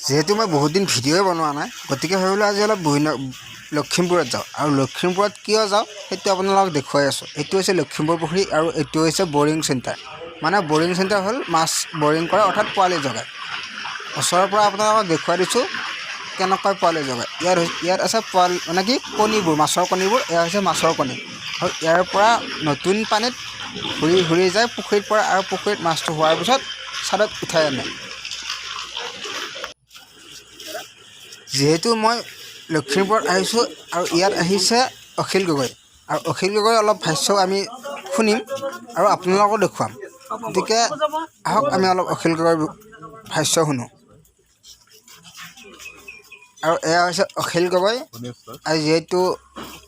যিহেতু মই বহুত দিন ভিডিঅ'ই বনোৱা নাই, গতিকে ভাবিলোঁ আজি অলপ বিভিন্ন লখিমপুৰত যাওঁ। আৰু লখিমপুৰত কিয় যাওঁ, সেইটো আপোনালোকক দেখুৱাই আছোঁ। এইটো হৈছে লখিমপুৰ পুখুৰী আৰু এইটো হৈছে বৰিং চেণ্টাৰ। মানে বৰিং চেণ্টাৰ হ'ল মাছ বৰিং কৰা, অৰ্থাৎ পোৱালি জগায়। ওচৰৰ পৰা আপোনালোকক দেখুৱাই দিছোঁ কেনেকৈ পোৱালি জগায়। ইয়াত আছে পোৱালি, মানে কি, কণীবোৰ, মাছৰ কণীবোৰ। এয়া হৈছে মাছৰ কণী আৰু ইয়াৰ পৰা নতুন পানীত ঘূৰি ঘূৰি যায় পুখুৰীত পৰা আৰু পুখুৰীত মাছটো হোৱাৰ পিছত চাদত উঠাই আনে। যিহেতু মই লখিমপুৰত আহিছোঁ আৰু ইয়াত আহিছে অখিল গগৈ আৰু অখিল গগৈ অলপ ভাষ্যও আমি শুনিম আৰু আপোনালোকো দেখুৱাম। গতিকে আহক, আমি অলপ অখিল গগৈৰ ভাষ্য শুনো। আৰু এয়া হৈছে অখিল গগৈ। আজি যিহেতু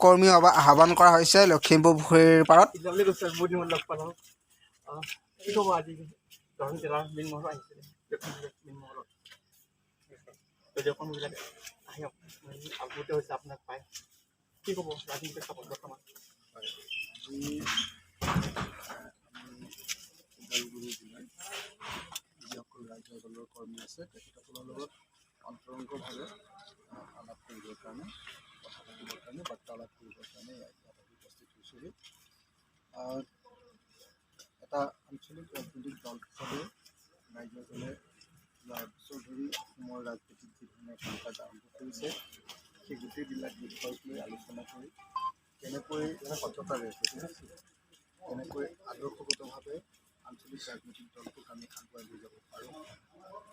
কৰ্মী সভা আহ্বান কৰা হৈছে লখিমপুৰ পুখুৰীৰ পাৰত। যাবলৈ কৈছে, বহুত দিনত লগ পালোঁ। কি ক'ব, আজি দৰং জিলাৰ মীনমহলত আহিছিলে, লখিমপুৰ মীনমহলত দলীয় কৰ্মীবিলাক আহি আপ্লুত হৈছে আপোনাক পাই। কি ক'ব ৰাজনীতি প্ৰেক্ষাপট বৰ্তমান? আজি আমি ওদালগুৰি জিলাৰ যিসকল ৰাইজৰ দলৰ কৰ্মী আছে, তেখেতসকলৰ লগত অন্তৰংগভাৱে আলাপ কৰিবৰ কাৰণে, কথা পাতিবৰ কাৰণে, বাৰ্তালাপ কৰিবৰ কাৰণে ইয়াত আহি উপস্থিত হৈছোঁহি। এটা আঞ্চলিক ৰাজনৈতিক দল হিচাপে ৰাইজৰ দলে যোৱা এবছৰ ধৰি অসমৰ ৰাজনীতিত যি ধৰণৰ কাম কাজ আৰম্ভ কৰিছে, সেই গোটেইবিলাক বিষয়ক লৈ আলোচনা কৰি কেনেকৈ সততাৰে, কেনেকৈ আদৰ্শগতভাৱে আঞ্চলিক ৰাজনৈতিক দলটোক আমি আগুৱাই লৈ যাব পাৰোঁ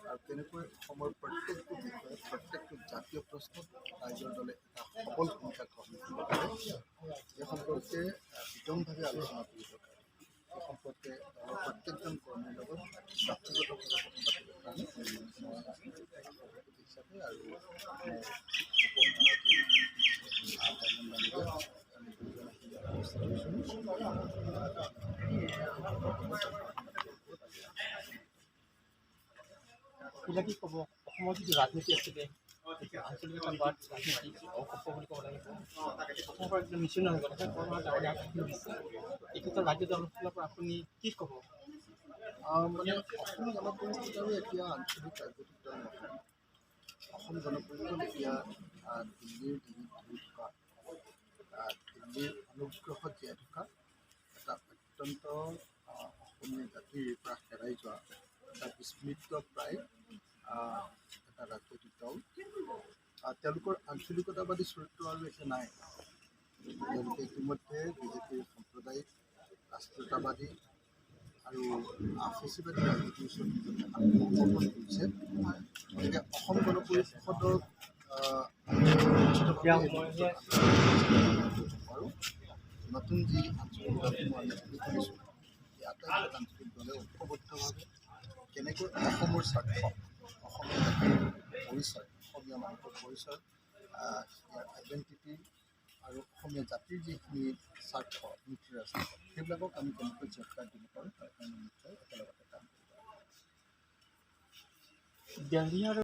আৰু কেনেকৈ অসমৰ প্ৰত্যেকটো বিষয়ত, প্ৰত্যেকটো জাতীয় প্ৰশ্নত ৰাইজৰ দলে এটা সবল ভূমিকা গ্ৰহণ কৰিব পাৰে, এই সম্পৰ্কে বিতংভাৱে আলোচনা কৰিবৰ কাৰণে, এই সম্পৰ্কে দলৰ প্ৰত্যেকজন কৰ্মীৰ লগত ব্যক্তিগতভাৱে কথা পাতিবৰ কাৰণে মই সভাপতি হিচাপে আৰু মোৰ উপ-সভাপতি বৰ্মন ডাঙৰীয়া, আমি দুজন আহি ইয়াত উপস্থিত হৈছোঁ। কি ক'ব, অসমৰ যিটো ৰাজনীতি আছিলে, যিটো আঞ্চলিকতাবাদ ৰাজনীতি, অসভ্য বুলি ক'ব লাগিব, অসমৰ পৰা একদম নিচিন্ন হৈ গ'ল। এখন কৰোণা ডাঙৰীয়া আহি দিছে। এই ক্ষেত্ৰত ৰাজ্য দলৰ ফালৰ পৰা আপুনি কি ক'ব? মানে অসম গণ পৰিষদ আৰু এতিয়া আঞ্চলিক ৰাজনৈতিক দল নহয়। অসম গণ পৰিষদ এতিয়া দিল্লীৰ ডিঙিত ধৰি থকা, দিল্লীৰ অনুগ্ৰহত জীয়াই থকা এটা অত্যন্ত অসমীয়া জাতিৰ পৰা হেৰাই যোৱা এটা বিস্মৃত প্ৰায় এটা ৰাজনৈতিক দল। তেওঁলোকৰ আঞ্চলিকতাবাদী চৰিত্ৰ আৰু এতিয়া নাই। তেওঁলোকে ইতিমধ্যে বিজেপিৰ সাম্প্ৰদায়িক, ৰাষ্ট্ৰীয়তাবাদী আৰু ফেচিবাদী ৰাজনীতিৰ ওচৰত নিজকে আত্মসমৰ্পণ কৰিছে। গতিকে অসম গণ পৰিষদক আমি নিশ্চিতভাৱে এই মুহূৰ্তত নোৱাৰোঁ। নতুন যি আঞ্চলিক দলসমূহ আমি গঢ়ি তুলিছোঁ, এই আটাইবিলাক আঞ্চলিক দলে ঐক্যবদ্ধভাৱে কেনেকৈ অসমৰ স্বাৰ্থ, অসমীয়া জাতিৰ পৰিচয়, অসমীয়া মানুহৰ পৰিচয়, ইয়াৰ আইডেণ্টিটি আৰু অসমীয়া জাতিৰ যিখিনি স্বাৰ্থ, ইণ্টাৰেষ্ট, সেইবিলাকক আমি কেনেকৈ জেফগাৰ্ড দিব পাৰোঁ, তাৰ কাৰণে নিশ্চয় একেলগতে কাম কৰিব। দিল্লী আৰু